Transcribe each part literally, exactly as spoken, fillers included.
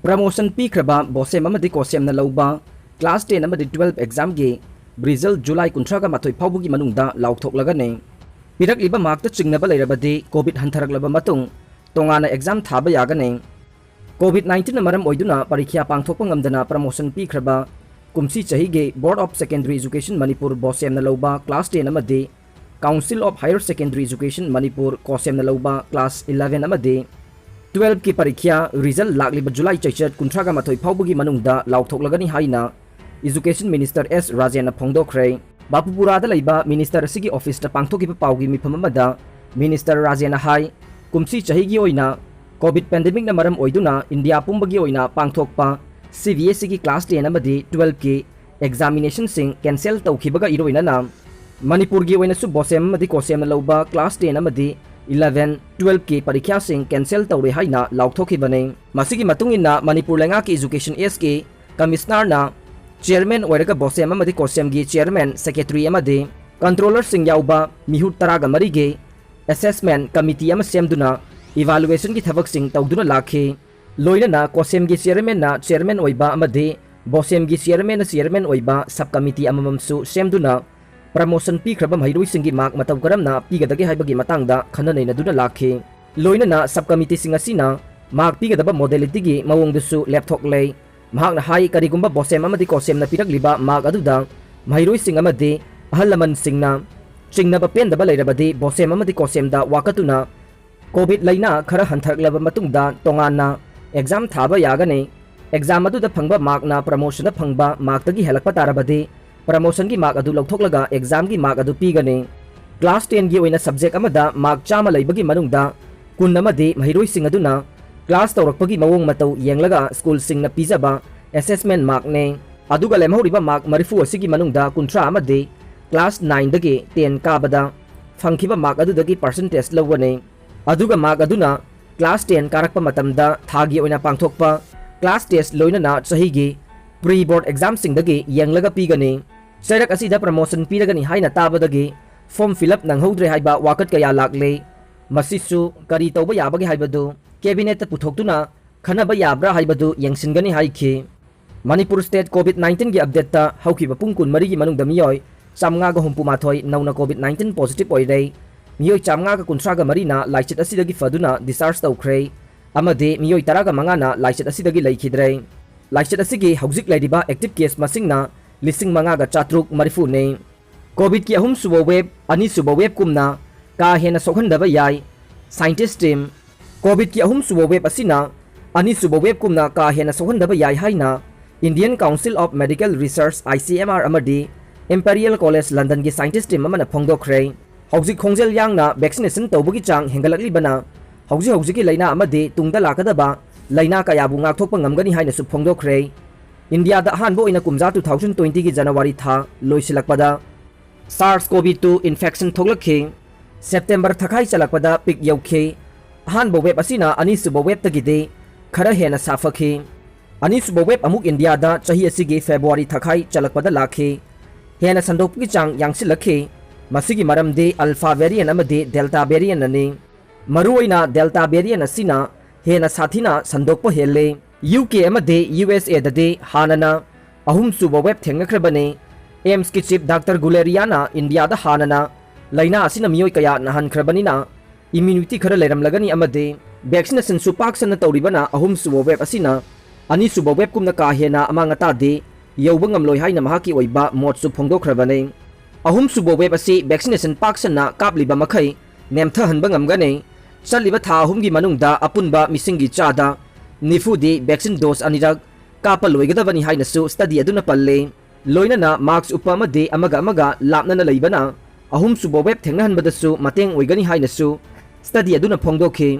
Promotion ꯄꯤꯈ꯭ꯔꯕ BOSEM ꯑꯃꯗꯤ COHSEMꯅ ꯂꯧꯕ class ten ꯑꯃꯗꯤ twelve examꯒꯤ result July ꯀꯨꯟꯊ꯭ꯔꯥꯒ ꯃꯥꯊꯣꯏ ꯐꯥꯎꯕꯒꯤ ꯃꯅꯨꯡꯗ ꯂꯥꯎꯊꯣꯛꯂꯒꯅꯤ꯫ ꯄꯤꯔꯛꯂꯤꯕ markꯇ ꯆꯤꯡꯅꯕ ꯂꯩꯔꯕꯗꯤ COVID ꯍꯟꯊꯔꯛꯂꯕ ꯃꯇꯨꯡ ꯇꯣꯉꯥꯟꯅ exam ꯊꯥꯕ ꯌꯥꯒꯅꯤ꯫ COVID nineteenꯅ ꯃꯔꯝ ꯑꯣꯏꯗꯨꯅ ꯄꯔꯤꯈ꯭ꯌꯥ ꯄꯥꯡꯊꯣꯛꯄ ꯉꯝꯗꯅ promotion ꯄꯤꯈ꯭ꯔꯕ ꯀꯨꯝꯁꯤ ꯆꯍꯤꯒꯤ Board of Secondary Education Manipur BOSEMꯅ ꯂꯧꯕ class ten ꯑꯃꯗꯤ Council of Higher Secondary Education Manipur COHSEMꯅ ꯂꯧꯕ class eleven ꯑꯃꯗꯤ twelveꯀꯤ ꯄꯔꯤꯈ꯭ꯌꯥ result ꯂꯥꯛꯂꯤꯕ July ꯆꯩꯆꯠ ꯀꯨꯟꯊ꯭ꯔꯥꯒ ꯃꯥꯊꯣꯏ ꯐꯥꯎꯕꯒꯤ ꯃꯅꯨꯡꯗ ꯂꯥꯎꯊꯣꯛꯂꯒꯅꯤ ꯍꯥꯏꯅ Education Minister ꯑꯦꯁ ꯔꯥꯖꯦꯟꯅ ꯐꯣꯡꯗꯣꯛꯈ꯭ꯔꯦ꯫ ꯕꯥꯄꯨꯄꯨꯔꯥꯗ ꯂꯩꯕ minister ꯑꯁꯤꯒꯤ officeꯇ ꯄꯥꯡꯊꯣꯛꯈꯤꯕ ꯄꯥꯎꯒꯤ ꯃꯤꯐꯝ ꯑꯃꯗ minister ꯔꯥꯖꯦꯟꯅ ꯍꯥꯏ, ꯀꯨꯝꯁꯤ ꯆꯍꯤꯒꯤ ꯑꯣꯏꯅ COVID pandemicꯅ ꯃꯔꯝ ꯑꯣꯏꯗꯨꯅ ꯏꯟꯗꯤꯌꯥ ꯄꯨꯝꯕꯒꯤ ꯑꯣꯏꯅ ꯄꯥꯡꯊꯣꯛꯄ CBSEꯒꯤ class ten ꯑꯃꯗꯤ twelveꯀꯤ examinationꯁꯤꯡ cancel ꯇꯧꯈꯤꯕꯒ ꯏꯔꯣꯏꯅꯅ ꯃꯅꯤꯄꯨꯔꯒꯤ ꯑꯣꯏꯅꯁꯨ BOSEM ꯑꯃꯗꯤ COHSEMꯅ ꯂꯧꯕ class ten ꯑꯃꯗꯤ eleven, twelveꯀꯤ ꯄꯔꯤꯈ꯭ꯌꯥꯁꯤꯡ cancel ꯇꯧꯔꯦ ꯍꯥꯏꯅ ꯂꯥꯎꯊꯣꯛꯈꯤꯕꯅꯤ꯫ ꯃꯁꯤꯒꯤ ꯃꯇꯨꯡ ꯏꯟꯅ ꯃꯅꯤꯄꯨꯔ ꯂꯩꯉꯥꯛꯀꯤ Education Sꯀꯤ commissionerꯅ chairman ꯑꯣꯏꯔꯒ BOSEM ꯑꯃꯗꯤ COHSEMꯒꯤ chairman, secretary ꯑꯃꯗꯤ controllerꯁꯤꯡ ꯌꯥꯎꯕ ꯃꯤꯍꯨꯠ ꯇꯔꯥꯒ ꯃꯔꯤꯒꯤ assessment committee ꯑꯃ ꯁꯦꯝꯗꯨꯅ evaluationꯒꯤ ꯊꯕꯛꯁꯤꯡ ꯇꯧꯗꯨꯅ ꯂꯥꯛꯈꯤ꯫ ꯂꯣꯏꯅꯅ COHSEMꯒꯤ chairmanꯅ chairman ꯑꯣꯏꯕ ꯑꯃꯗꯤ BOSEMꯒꯤ chairmanꯅ chairman ꯑꯣꯏꯕ sub committee ꯑꯃꯃꯝꯁꯨ ꯁꯦꯝꯗꯨꯅ promotion ꯄꯤꯈ꯭ꯔꯕ ꯃꯍꯩꯔꯣꯏꯁꯤꯡꯒꯤ mark ꯃꯇꯧ ꯀꯔꯝꯅ ꯄꯤꯒꯗꯒꯦ ꯍꯥꯏꯕꯒꯤ ꯃꯇꯥꯡꯗ ꯈꯟꯅ ꯅꯩꯅꯗꯨꯅ ꯂꯥꯛꯈꯤ꯫ ꯂꯣꯏꯅꯅ sub committeeꯁꯤꯡ ꯑꯁꯤꯅ mark ꯄꯤꯒꯗꯕ modalityꯒꯤ ꯃꯑꯣꯡꯗꯨꯁꯨ ꯂꯦꯞꯊꯣꯛꯂꯦ꯫ ꯃꯍꯥꯛꯅ ꯍꯥꯏ, ꯀꯔꯤꯒꯨꯝꯕ BOSEM ꯑꯃꯗꯤ COHSEMꯅ ꯄꯤꯔꯛꯂꯤꯕ mark ꯑꯗꯨꯗ ꯃꯍꯩꯔꯣꯏꯁꯤꯡ ꯑꯃꯗꯤ ꯑꯍꯜ ꯂꯃꯟꯁꯤꯡꯅ ꯆꯤꯡꯅꯕ ꯄꯦꯟꯗꯕ ꯂꯩꯔꯕꯗꯤ BOSEM ꯑꯃꯗꯤ COHSEMꯗ ꯋꯥꯀꯠꯇꯨꯅ COVID ꯂꯩꯅꯥ ꯈꯔ ꯍꯟꯊꯔꯛꯂꯕ ꯃꯇꯨꯡꯗ ꯇꯣꯉꯥꯟꯅ exam ꯊꯥꯕ ꯌꯥꯒꯅꯤ꯫ Exam ꯑꯗꯨꯗ ꯐꯪꯕ markꯅ promotionꯗ ꯐꯪꯕ markꯇꯒꯤ ꯍꯦꯜꯂꯛꯄ ꯇꯥꯔꯕꯗꯤ promotionꯒꯤ mark ꯑꯗꯨ ꯂꯧꯊꯣꯛꯂꯒ examꯒꯤ mark ꯑꯗꯨ ꯄꯤꯒꯅꯤ꯫ Class tenꯒꯤ ꯑꯣꯏꯅ subject ꯑꯃꯗ mark ꯆꯥꯝꯃ ꯂꯩꯕꯒꯤ ꯃꯅꯨꯡꯗ ꯀꯨꯟ ꯑꯃꯗꯤ ꯃꯍꯩꯔꯣꯏꯁꯤꯡ ꯑꯗꯨꯅ class ꯇꯧꯔꯛꯄꯒꯤ ꯃꯑꯣꯡ ꯃꯇꯧ ꯌꯦꯡꯂꯒ schoolꯁꯤꯡꯅ ꯄꯤꯖꯕ assessment markꯅꯤ꯫ ꯑꯗꯨꯒ ꯂꯦꯝꯍꯧꯔꯤꯕ mark ꯃꯔꯤꯐꯨ ꯑꯁꯤꯒꯤ ꯃꯅꯨꯡꯗ ꯀꯨꯟꯊ꯭ꯔꯥ ꯑꯃꯗꯤ class nineꯗꯒꯤ ten ꯀꯥꯕꯗ ꯐꯪꯈꯤꯕ mark ꯑꯗꯨꯗꯒꯤ percentage ꯂꯧꯒꯅꯤ꯫ ꯑꯗꯨꯒ mark ꯑꯗꯨꯅ class ten ꯀꯥꯔꯛꯄ ꯃꯇꯝꯗ ꯊꯥꯒꯤ ꯑꯣꯏꯅ ꯄꯥꯡꯊꯣꯛꯄ class test ꯂꯣꯏꯅꯅ ꯆꯍꯤꯒꯤ pre board examꯁꯤꯡꯗꯒꯤ ꯌꯦꯡꯂꯒ ꯄꯤꯒꯅꯤ꯫ ꯆꯩꯔꯛ ꯑꯁꯤꯗ promotion ꯄꯤꯔꯒꯅꯤ ꯍꯥꯏꯅ ꯇꯥꯕꯗꯒꯤ form fill up ꯅꯪꯍꯧꯗ꯭ꯔꯦ ꯍꯥꯏꯕ ꯋꯥꯀꯠ ꯀꯌꯥ ꯂꯥꯛꯂꯦ꯫ ꯃꯁꯤꯁꯨ ꯀꯔꯤ ꯇꯧꯕ ꯌꯥꯕꯒꯦ ꯍꯥꯏꯕꯗꯨ cabinetꯇ ꯄꯨꯊꯣꯛꯇꯨꯅ ꯈꯟꯅꯕ ꯌꯥꯕ꯭ꯔꯥ ꯍꯥꯏꯕꯗꯨ ꯌꯦꯡꯁꯤꯟꯒꯅꯤ ꯍꯥꯏꯈꯤ꯫ ꯃꯅꯤꯄꯨꯔ state COVID nineteen ꯒꯤ update ꯇ ꯍꯧꯈꯤꯕ ꯄꯨꯡ ꯀꯨꯟꯃꯔꯤꯒꯤ ꯃꯅꯨꯡꯗ ꯃꯤꯑꯣꯏ ꯆꯥꯝꯃꯉꯥꯒ ꯍꯨꯝꯐꯨ ꯃꯥꯊꯣꯏ ꯅꯧꯅ COVID nineteen positive ꯑꯣꯏꯔꯦ꯫ ꯃꯤꯑꯣꯏ ꯆꯥꯝꯃꯉꯥꯒ ꯀꯨꯟꯊ꯭ꯔꯥꯒ ꯃꯔꯤꯅ ꯂꯥꯏꯆꯠ ꯑꯁꯤꯗꯒꯤ ꯐꯗꯨꯅ discharge ꯇꯧꯈ꯭ꯔꯦ꯫ ꯑꯃꯗꯤ ꯃꯤꯑꯣꯏ ꯇꯔꯥꯒ ꯃꯉꯥꯅ ꯂꯥꯏꯆꯠ ꯑꯁꯤꯗꯒꯤ ꯂꯩꯈꯤꯗ꯭ꯔꯦ꯫ ꯂꯥꯏꯆꯠ ꯑꯁꯤꯒꯤ ꯍꯧꯖꯤꯛ ꯂꯩꯔꯤꯕ active case ꯃꯁꯤꯡꯅ ꯂꯤꯁꯤꯡ ꯃꯉꯥꯒ ꯆꯥꯇ꯭ꯔꯨꯛ ꯃꯔꯤꯐꯨꯅꯤ꯫ COVID ꯀꯤ ꯑꯍꯨꯝꯁꯨꯕ wave, ꯑꯅꯤꯁꯨꯕ wave ꯀꯨꯝꯅ ꯀꯥ ꯍꯦꯟꯅ ꯁꯣꯛꯍꯟꯗꯕ ꯌꯥꯏ꯫ Scientist team, COVID ꯀꯤ ꯑꯍꯨꯝꯁꯨꯕ wave ꯑꯁꯤꯅ ꯑꯅꯤꯁꯨꯕ wave ꯀꯨꯝꯅ ꯀꯥ ꯍꯦꯟꯅ ꯁꯣꯛꯍꯟꯗꯕ ꯌꯥꯏ ꯍꯥꯏꯅ Indian Council of Medical Research, I C M R, ꯑꯃꯗꯤ Imperial College London ꯒꯤ scientist team ꯑꯃꯅ ꯐꯣꯡꯗꯣꯛꯈ꯭ꯔꯦ꯫ ꯍꯧꯖꯤꯛ ꯈꯣꯡꯖꯦꯜ ꯌꯥꯡꯅ vaccination ꯇꯧꯕꯒꯤ ꯆꯥꯡ ꯍꯦꯟꯒꯠꯂꯛꯂꯤꯕꯅ ꯍꯧꯖꯤꯛ ꯍꯧꯖꯤꯛꯀꯤ ꯂꯥꯏꯅꯥ ꯑꯃꯗꯤ ꯇꯨꯡꯗ ꯂꯥꯛꯀꯗꯕ ꯂꯥꯏꯅꯥ ꯀꯌꯥꯕꯨ ꯉꯥꯛꯊꯣꯛꯄ ꯉꯝꯒꯅꯤ ꯍꯥꯏꯅꯁꯨ ꯐꯣꯡꯗꯣꯛꯈ꯭ꯔꯦ꯫ ꯏꯟꯗꯤꯌꯥꯗ ꯑꯍꯥꯟꯕ ꯑꯣꯏꯅ ꯀꯨꯝꯖꯥ two thousand twenty ꯒꯤ January ꯊꯥ ꯂꯣꯏꯁꯤꯜꯂꯛꯄꯗ SARS-CoV two infection ꯊꯣꯛꯂꯛꯈꯤ꯫ September ꯊꯈꯥꯏ ꯆꯜꯂꯛꯄꯗ peak ꯌꯧꯈꯤ꯫ ꯑꯍꯥꯟꯕ wave ꯑꯁꯤꯅ ꯑꯅꯤꯁꯨꯕ wave ꯇꯒꯤꯗꯤ ꯈꯔ ꯍꯦꯟꯅ ꯁꯥꯐꯈꯤ꯫ ꯑꯅꯤꯁꯨꯕ wave ꯑꯃꯨꯛ ꯏꯟꯗꯤꯌꯥꯗ ꯆꯍꯤ ꯑꯁꯤꯒꯤ February ꯊꯈꯥꯏ ꯆꯜꯂꯛꯄꯗ ꯂꯥꯛꯈꯤ꯫ ꯍꯦꯟꯅ ꯁꯟꯗꯣꯛꯄꯒꯤ ꯆꯥꯡ ꯌꯥꯡꯁꯤꯜꯂꯛꯈꯤ꯫ ꯃꯁꯤꯒꯤ ꯃꯔꯝꯗꯤ Alpha variant ꯑꯃꯗꯤ Delta variant ꯅꯅꯤ꯫ ꯃꯔꯨꯑꯣꯏꯅ Delta variant ꯑꯁꯤꯅ ꯍꯦꯟꯅ ꯁꯥꯊꯤꯅ ꯁꯟꯗꯣꯛꯄ ꯍꯦꯜꯂꯤ꯫ U K ꯑꯃꯗꯤ U S A ꯗꯗꯤ ꯍꯥꯟꯅꯅ ꯑꯍꯨꯝꯁꯨꯕ wave ꯊꯦꯡꯅꯈ꯭ꯔꯕꯅꯤ꯫ AIIMS ꯀꯤ chief Doctor Guleria ꯅ ꯏꯟꯗꯤꯌꯥꯗ ꯍꯥꯟꯅꯅ ꯂꯥꯏꯅꯥ ꯑꯁꯤꯅ ꯃꯤꯑꯣꯏ ꯀꯌꯥ ꯅꯥꯍꯟꯈ꯭ꯔꯕꯅꯤꯅ immunity ꯈꯔ ꯂꯩꯔꯝꯂꯒꯅꯤ ꯑꯃꯗꯤ vaccination ꯁꯨ ꯄꯥꯛ ꯁꯟꯅ ꯇꯧꯔꯤꯕꯅ ꯑꯍꯨꯝꯁꯨꯕ wave ꯑꯁꯤꯅ ꯑꯅꯤꯁꯨꯕ wave ꯀꯨꯝꯅ ꯀꯥ ꯍꯦꯟꯅ ꯑꯃꯥꯡ ꯑꯇꯥꯗꯤ ꯌꯧꯕ ꯉꯝꯂꯣꯏ ꯍꯥꯏꯅ ꯃꯍꯥꯛꯀꯤ ꯑꯣꯏꯕ ꯃꯣꯠꯁꯨ ꯐꯣꯡꯗꯣꯛꯈ꯭ꯔꯕꯅꯤ꯫ ꯑꯍꯨꯝꯁꯨꯕ wave ꯑꯁꯤ vaccination ꯄꯥꯛ ꯁꯟꯅ ꯀꯥꯞꯂꯤꯕ ꯃꯈꯩ ꯅꯦꯝꯊꯍꯟꯕ ꯉꯝꯒꯅꯤ꯫ ꯆꯠꯂꯤꯕ ꯊꯥ ꯑꯍꯨꯝꯒꯤ ꯃꯅꯨꯡꯗ ꯑꯄꯨꯟꯕ ꯃꯤꯁꯤꯡꯒꯤ ꯆꯥꯗ ꯅꯤꯐꯨꯗꯤ vaccine dose ꯑꯅꯤꯔꯛ ꯀꯥꯞꯄ ꯂꯣꯏꯒꯗꯕꯅꯤ ꯍꯥꯏꯅꯁꯨ study ꯑꯗꯨꯅ ꯄꯜꯂꯤ꯫ ꯂꯣꯏꯅꯅ mask ꯎꯞꯄ ꯑꯃꯗꯤ ꯑꯃꯒ ꯑꯃꯒ ꯂꯥꯞꯅꯅ ꯂꯩꯕꯅ ꯑꯍꯨꯝꯁꯨꯕ wave ꯊꯦꯡꯅꯍꯟꯕꯗꯁꯨ ꯃꯇꯦꯡ ꯑꯣꯏꯒꯅꯤ ꯍꯥꯏꯅꯁꯨ study ꯑꯗꯨꯅ ꯐꯣꯡꯗꯣꯛꯈꯤ꯫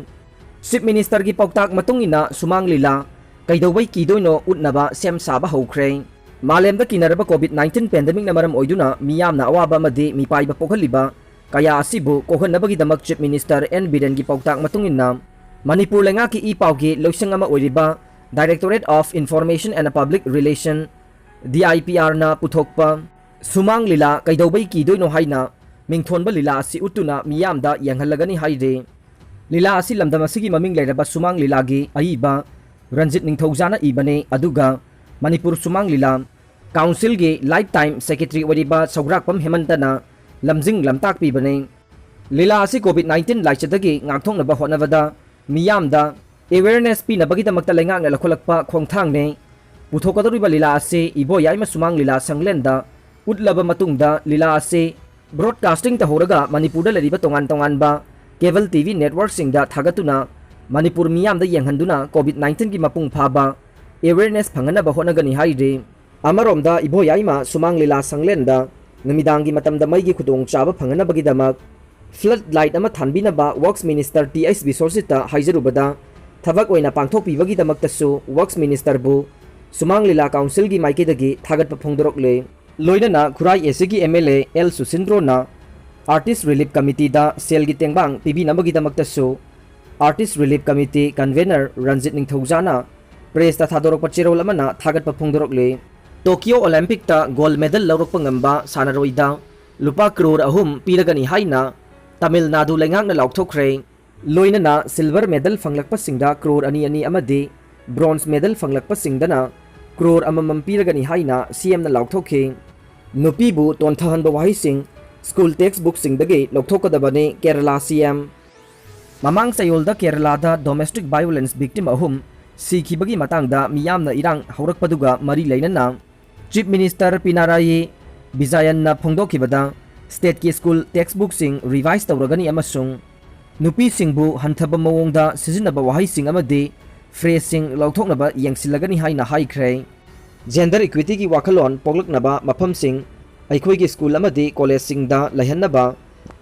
Chief Minister ꯒꯤ ꯄꯥꯎꯇꯥꯛ ꯃꯇꯨꯡ ꯏꯟꯅ ꯁꯨꯃꯥꯡ ꯂꯤꯂꯥ ꯀꯩꯗꯧꯕꯩ ꯀꯤꯗꯣꯏꯅꯣ ꯎꯠꯅꯕ ꯁꯦꯝ ꯁꯥꯕ ꯍꯧꯈ꯭ꯔꯦ꯫ ꯃꯥꯂꯦꯝꯗ ꯀꯤꯅꯔꯕ COVID nineteen pandemic ꯅ ꯃꯔꯝ ꯑꯣꯏꯗꯨꯅ ꯃꯤꯌꯥꯝꯅ ꯑꯋꯥꯕ ꯑꯃꯗꯤ ꯃꯤꯄꯥꯏꯕ ꯄꯣꯛꯍꯜꯂꯤꯕ ꯀꯌꯥ ꯑꯁꯤꯕꯨ ꯀꯣꯛꯍꯟꯅꯕꯒꯤꯗꯃꯛ Chief Minister N Biren ꯒꯤ ꯄꯥꯎꯇꯥꯛ ꯃꯇꯨꯡ ꯏꯟꯅ ꯃꯅꯤꯄꯨꯔ ꯂꯩꯉꯥꯛꯀꯤ ꯏ ꯄꯥꯎꯒꯤ ꯂꯣꯏꯁꯪ ꯑꯃ ꯑꯣꯏꯔꯤꯕ Directorate of Information and Public Relation, D I P R ꯅ ꯄꯨꯊꯣꯛꯄ ꯁꯨꯃꯥꯡ ꯂꯤꯂꯥ ꯀꯩꯗꯧꯕꯩ ꯀꯤꯗꯣꯏꯅꯣ ꯍꯥꯏꯅ ꯃꯤꯡꯊꯣꯟꯕ ꯂꯤꯂꯥ ꯑꯁꯤ ꯎꯠꯇꯨꯅ ꯃꯤꯌꯥꯝꯗ ꯌꯦꯡꯍꯜꯂꯒꯅꯤ ꯍꯥꯏꯔꯤ꯫ ꯂꯤꯂꯥ ꯑꯁꯤ ꯂꯝꯗꯝ ꯑꯁꯤꯒꯤ ꯃꯃꯤꯡ ꯂꯩꯔꯕ ꯁꯨꯃꯥꯡ ꯂꯤꯂꯥꯒꯤ ꯑꯏꯕ ꯔꯟꯖꯤꯠ ꯅꯤꯡꯊꯧꯖꯥꯅ ꯏꯕꯅꯤ, ꯑꯗꯨꯒ ꯃꯅꯤꯄꯨꯔ ꯁꯨꯃꯥꯡ ꯂꯤꯂꯥ ꯀꯥꯎꯟꯁꯤꯜꯒꯤ ꯂꯥꯏꯐ ꯇꯥꯏꯝ ꯁꯦꯀ꯭ꯔꯦꯇꯔꯤ ꯑꯣꯏꯔꯤꯕ ꯁꯧꯒ꯭ꯔꯥꯛꯄꯝ ꯍꯦꯃꯟꯇꯅ ꯂꯝꯖꯤꯡ ꯂꯝꯇꯥꯛꯄꯤꯕꯅꯤ꯫ ꯂꯤꯂꯥ ꯑꯁꯤ ꯀꯣꯚꯤꯗ ꯅꯥꯏꯟꯇꯤꯟ ꯂꯥꯏꯆꯠꯇꯒꯤ ꯉꯥꯛꯊꯣꯛꯅꯕ ꯍꯣꯠꯅꯕꯗ ꯃꯤꯌꯥꯝꯗ ꯑꯦꯋꯦꯌꯔꯅꯦꯁ ꯄꯤꯅꯕꯒꯤꯗꯃꯛꯇ ꯂꯩꯉꯥꯛꯅ ꯂꯧꯈꯠꯂꯛꯄ ꯈꯣꯡꯊꯥꯡꯅꯤ꯫ ꯄꯨꯊꯣꯛꯀꯗꯧꯔꯤꯕ ꯂꯤꯂꯥ ꯑꯁꯤ ꯏꯕꯣꯌꯥꯏꯃ ꯁꯨꯃꯥꯡ ꯂꯤꯂꯥ ꯁꯪꯂꯦꯟꯗ ꯎꯠꯂꯕ ꯃꯇꯨꯡꯗ ꯂꯤꯂꯥ ꯑꯁꯤ ꯕ꯭ꯔꯣꯗꯀꯥꯁꯇꯤꯡ ꯇꯧꯍꯧꯔꯒ ꯃꯅꯤꯄꯨꯔꯗ ꯂꯩꯔꯤꯕ ꯇꯣꯉꯥꯟ ꯇꯣꯉꯥꯟꯕ ꯀꯦꯕꯜ ꯇꯤ ꯚꯤ ꯅꯦꯠꯋꯔꯛꯁꯤꯡꯗ ꯊꯥꯒꯠꯇꯨꯅ ꯃꯅꯤꯄꯨꯔ ꯃꯤꯌꯥꯝꯗ ꯌꯦꯡꯍꯟꯗꯨꯅ ꯀꯣꯚꯤꯗ ꯅꯥꯏꯟꯇꯤꯟꯒꯤ ꯃꯄꯨꯡ ꯐꯥꯕ ꯑꯦꯋꯦꯌꯔꯅꯦꯁ ꯐꯪꯍꯟꯅꯕ ꯍꯣꯠꯅꯒꯅꯤ ꯍꯥꯏꯔꯤ꯫ ꯑꯃꯔꯣꯝꯗ ꯏꯕꯣꯌꯥꯏꯃ ꯁꯨꯃꯥꯡ ꯂꯤꯂꯥ ꯁꯪꯂꯦꯟꯗ ꯅꯨꯃꯤꯗꯥꯡꯒꯤ ꯃꯇꯝꯗ ꯃꯩꯒꯤ ꯈꯨꯗꯣꯡꯆꯥꯕ ꯐꯪꯍꯟꯅꯕꯒꯤꯗꯃꯛ ꯐ꯭ꯂꯠ ꯂꯥꯏꯠ ꯑꯃ ꯊꯥꯟꯕꯤꯅꯕ ꯋꯔꯛꯁ ꯃꯤꯅꯤꯁꯇꯔ ꯇꯤ ꯑꯩꯆ ꯕꯤꯁꯣꯔꯖꯤꯠꯇ ꯍꯥꯏꯖꯔꯨꯕꯗ ꯊꯕꯛ ꯑꯣꯏꯅ ꯄꯥꯡꯊꯣꯛꯄꯤꯕꯒꯤꯗꯃꯛꯇꯁꯨ ꯋꯔꯛꯁ ꯃꯤꯅꯤꯁꯇꯔꯕꯨ ꯁꯨꯃꯥꯡ ꯂꯤꯂꯥ ꯀꯥꯎꯟꯁꯤꯜꯒꯤ ꯃꯥꯏꯀꯩꯗꯒꯤ ꯊꯥꯒꯠꯄ ꯐꯣꯡꯗꯣꯔꯛꯂꯦ꯫ ꯂꯣꯏꯅꯅ ꯈꯨꯔꯥꯏ ꯑꯦ ꯁꯤꯒꯤ ꯑꯦꯝ ꯑꯦꯜ ꯑꯦ ꯑꯦꯜ ꯁꯨꯁꯤꯟꯗ꯭ꯔꯣꯅ ꯑꯥꯔꯇꯤꯁ ꯔꯤꯂꯤꯐ ꯀꯃꯤꯇꯤꯗ ꯁꯦꯜꯒꯤ ꯇꯦꯡꯕꯥꯡ ꯄꯤꯕꯤꯅꯕꯒꯤꯗꯃꯛꯇꯁꯨ artist relief committee convenor Ranjit ꯅꯤꯡꯊꯧꯖꯥꯅ ꯄ꯭ꯔꯦꯁꯇ ꯊꯥꯗꯣꯔꯛꯄ ꯆꯦꯔꯣꯜ ꯑꯃꯅ ꯊꯥꯒꯠꯄ ꯐꯣꯡꯗꯣꯔꯛꯂꯤ꯫ ꯇꯣꯀꯤꯌꯣ ꯑꯣꯂꯦꯝꯄꯤꯛꯇ ꯒꯣꯜꯗ ꯃꯦꯗꯜ ꯂꯧꯔꯛꯄ ꯉꯝꯕ ꯁꯥꯟꯅꯔꯣꯏꯗ ꯂꯨꯄꯥ ꯀ꯭ꯔꯣꯔ ꯑꯍꯨꯝ ꯄꯤꯔꯒꯅꯤ ꯍꯥꯏꯅ ꯇꯥꯃꯤꯜ ꯅꯥꯗꯨ ꯂꯩꯉꯥꯛꯅ ꯂꯥꯎꯊꯣꯛꯈ꯭ꯔꯦ꯫ ꯂꯣꯏꯅꯅ ꯁꯤꯜꯚꯔ ꯃꯦꯗꯜ ꯐꯪꯂꯛꯄꯁꯤꯡꯗ ꯀ꯭ꯔꯣꯔ ꯑꯅꯤ ꯑꯅꯤ ꯑꯃꯗꯤ ꯕ꯭ꯔꯣꯟꯖ ꯃꯦꯗꯜ ꯐꯪꯂꯛꯄꯁꯤꯡꯗꯅ ꯀ꯭ꯔꯣꯔ ꯑꯃꯃꯝ ꯄꯤꯔꯒꯅꯤ ꯍꯥꯏꯅ ꯁꯤ ꯑꯦꯝꯅ ꯂꯥꯎꯊꯣꯛꯈꯤ꯫ ꯅꯨꯄꯤꯕꯨ ꯇꯣꯟꯊꯍꯟꯕ ꯋꯥꯍꯩꯁꯤꯡ ꯁ꯭ꯀꯨꯜ ꯇꯦꯛꯁ ꯕꯨꯛꯁꯤꯡꯗꯒꯤ ꯂꯧꯊꯣꯛꯀꯗꯕꯅꯤ, ꯀꯦꯔꯂꯥ ꯁꯤ ꯑꯦꯝ꯫ ꯃꯃꯥꯡ ꯆꯌꯣꯜꯗ ꯀꯦꯔꯂꯥꯗ ꯗꯣꯃꯦꯁꯇꯤꯛ ꯚꯥꯏꯑꯣꯂꯦꯟꯁ ꯚꯤꯛꯇꯤꯝ ꯑꯍꯨꯝ ꯁꯤꯈꯤꯕꯒꯤ ꯃꯇꯥꯡꯗ ꯃꯤꯌꯥꯝꯅ ꯏꯔꯥꯡ ꯍꯧꯔꯛꯄꯗꯨꯒ ꯃꯔꯤ ꯂꯩꯅꯅ ꯆꯤꯐ ꯃꯤꯅꯤꯁꯇꯔ ꯄꯤꯅꯔꯥꯌꯤ ꯕꯤꯖꯌꯟꯅ ꯐꯣꯡꯗꯣꯛꯈꯤꯕꯗ ꯁ꯭ꯇꯦꯠꯀꯤ ꯁ꯭ꯀꯨꯜ ꯇꯦꯛꯁ ꯕꯨꯛꯁꯤꯡ ꯔꯤꯚꯥꯏꯁ ꯇꯧꯔꯒꯅꯤ ꯑꯃꯁꯨꯡ ꯅꯨꯄꯤꯁꯤꯡꯕꯨ ꯍꯟꯊꯕ ꯃꯑꯣꯡꯗ ꯁꯤꯖꯤꯟꯅꯕ ꯋꯥꯍꯩꯁꯤꯡ ꯑꯃꯗꯤ ꯐ꯭ꯔꯦꯖꯁꯤꯡ ꯂꯧꯊꯣꯛꯅꯕ ꯌꯦꯡꯁꯤꯜꯂꯒꯅꯤ ꯍꯥꯏꯅ ꯍꯥꯏꯈ꯭ꯔꯦ꯫ ꯖꯦꯟꯗꯔ ꯏꯀ꯭ꯋꯤꯇꯤꯒꯤ ꯋꯥꯈꯜꯂꯣꯟ ꯄꯣꯛꯂꯛꯅꯕ ꯃꯐꯝꯁꯤꯡ ꯑꯩꯈꯣꯏꯒꯤ ꯁ꯭ꯀꯨꯜ ꯑꯃꯗꯤ ꯀꯣꯂꯦꯖꯁꯤꯡꯗ ꯂꯩꯍꯟꯅꯕ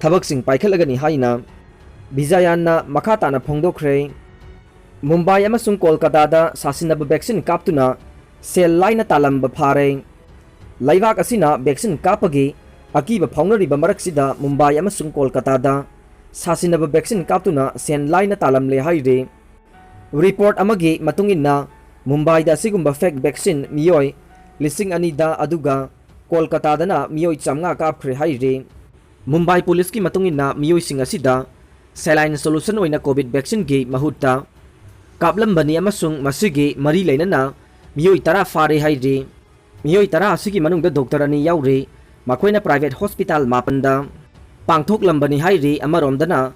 ꯊꯕꯛꯁꯤꯡ ꯄꯥꯏꯈꯠꯂꯒꯅꯤ ꯍꯥꯏꯅ ꯕꯤꯖꯌꯟꯅ ꯃꯈꯥ ꯇꯥꯅ ꯐꯣꯡꯗꯣꯛꯈ꯭ꯔꯦ꯫ ꯃꯨꯝꯕꯥꯏ ꯑꯃꯁꯨꯡ ꯀꯣꯜꯀꯇꯥꯗ ꯁꯥꯁꯤꯟꯅꯕ ꯚꯦꯛꯁꯤꯟ ꯀꯥꯞꯇꯨꯅ ꯁꯦꯜ ꯂꯥꯏꯅ ꯇꯥꯜꯂꯝꯕ ꯐꯥꯔꯦ꯫ ꯂꯩꯕꯥꯛ ꯑꯁꯤꯅ ꯚꯦꯛꯁꯤꯟ ꯀꯥꯞꯄꯒꯤ ꯑꯀꯤꯕ ꯐꯥꯎꯅꯔꯤꯕ ꯃꯔꯛꯁꯤꯗ ꯃꯨꯝꯕꯥꯏ ꯑꯃꯁꯨꯡ ꯀꯣꯜꯀꯇꯥꯗ ꯁꯥꯁꯤꯟꯅꯕ ꯚꯦꯛꯁꯤꯟ ꯀꯥꯞꯇꯨꯅ ꯁꯦꯟ ꯂꯥꯏꯅ ꯇꯥꯜꯂꯝꯂꯦ ꯍꯥꯏꯔꯤ꯫ ꯔꯤꯄꯣꯔꯠ ꯑꯃꯒꯤ ꯃꯇꯨꯡ ꯏꯟꯅ ꯃꯨꯝꯕꯥꯏꯗ ꯑꯁꯤꯒꯨꯝꯕ ꯐꯦꯛ ꯚꯦꯛꯁꯤꯟ ꯃꯤꯑꯣꯏ ꯂꯤꯁꯤꯡ ꯑꯅꯤꯗ, ꯑꯗꯨꯒ ꯀꯣꯜꯀꯇꯥꯗꯅ ꯃꯤꯑꯣꯏ ꯆꯥꯝꯃꯉꯥ ꯀꯥꯞꯈ꯭ꯔꯦ ꯍꯥꯏꯔꯤ꯫ ꯃꯨꯝꯕꯥꯏ ꯄꯨꯂꯤꯁꯀꯤ ꯃꯇꯨꯡ ꯏꯟꯅ ꯃꯤꯑꯣꯏꯁꯤꯡ ꯑꯁꯤꯗ Saline solution ꯑꯣꯏꯅ COVID vaccine ꯒꯤ ꯃꯍꯨꯠꯇ ꯀꯥꯞꯂꯝꯕꯅꯤ ꯑꯃꯁꯨꯡ ꯃꯁꯤꯒꯤ ꯃꯔꯤ ꯂꯩꯅꯅ ꯃꯤꯑꯣꯏ ꯇꯔꯥ ꯐꯥꯔꯦ ꯍꯥꯏꯔꯤ꯫ ꯃꯤꯑꯣꯏ ꯇꯔꯥ ꯑꯁꯤꯒꯤ ꯃꯅꯨꯡꯗ doctor ꯑꯅꯤ ꯌꯥꯎꯔꯤ꯫ ꯃꯈꯣꯏꯅ private hospital ꯃꯥꯄꯟꯗ ꯄꯥꯡꯊꯣꯛꯂꯝꯕꯅꯤ ꯍꯥꯏꯔꯤ꯫ ꯑꯃꯔꯣꯝꯗꯅ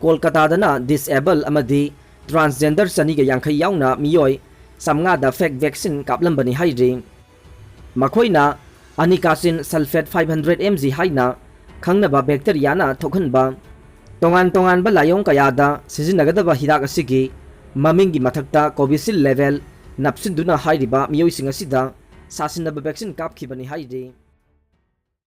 ꯀꯣꯜꯀꯇꯥꯗꯅ disable ꯑꯃꯗꯤ transgender ꯆꯅꯤꯒ ꯌꯥꯡꯈꯩ ꯌꯥꯎꯅ ꯃꯤꯑꯣꯏ ꯆꯥꯝꯃꯉꯥꯗ fake vaccine ꯀꯥꯞꯂꯝꯕꯅꯤ ꯍꯥꯏꯔꯤ꯫ ꯃꯈꯣꯏꯅ ꯑꯅꯤꯀꯥꯁꯤꯟ sulphate five hundred M G ꯍꯥꯏꯅ ꯈꯪꯅꯕ bacteria ꯅ ꯊꯣꯛꯍꯟꯕ ꯇꯣꯉꯥꯟ ꯇꯣꯉꯥꯟꯕ ꯂꯥꯏꯑꯣꯡ ꯀꯌꯥꯗ ꯁꯤꯖꯤꯟꯅꯒꯗꯕ ꯍꯤꯗꯥꯛ ꯑꯁꯤꯒꯤ ꯃꯃꯤꯡꯒꯤ ꯃꯊꯛꯇ Covishield label ꯅꯞꯁꯤꯟꯗꯨꯅ ꯍꯥꯏꯔꯤꯕ ꯃꯤꯑꯣꯏꯁꯤꯡ ꯑꯁꯤꯗ ꯁꯥꯁꯤꯟꯅꯕ vaccine ꯀꯥꯞꯈꯤꯕꯅꯤ ꯍꯥꯏꯔꯤ꯫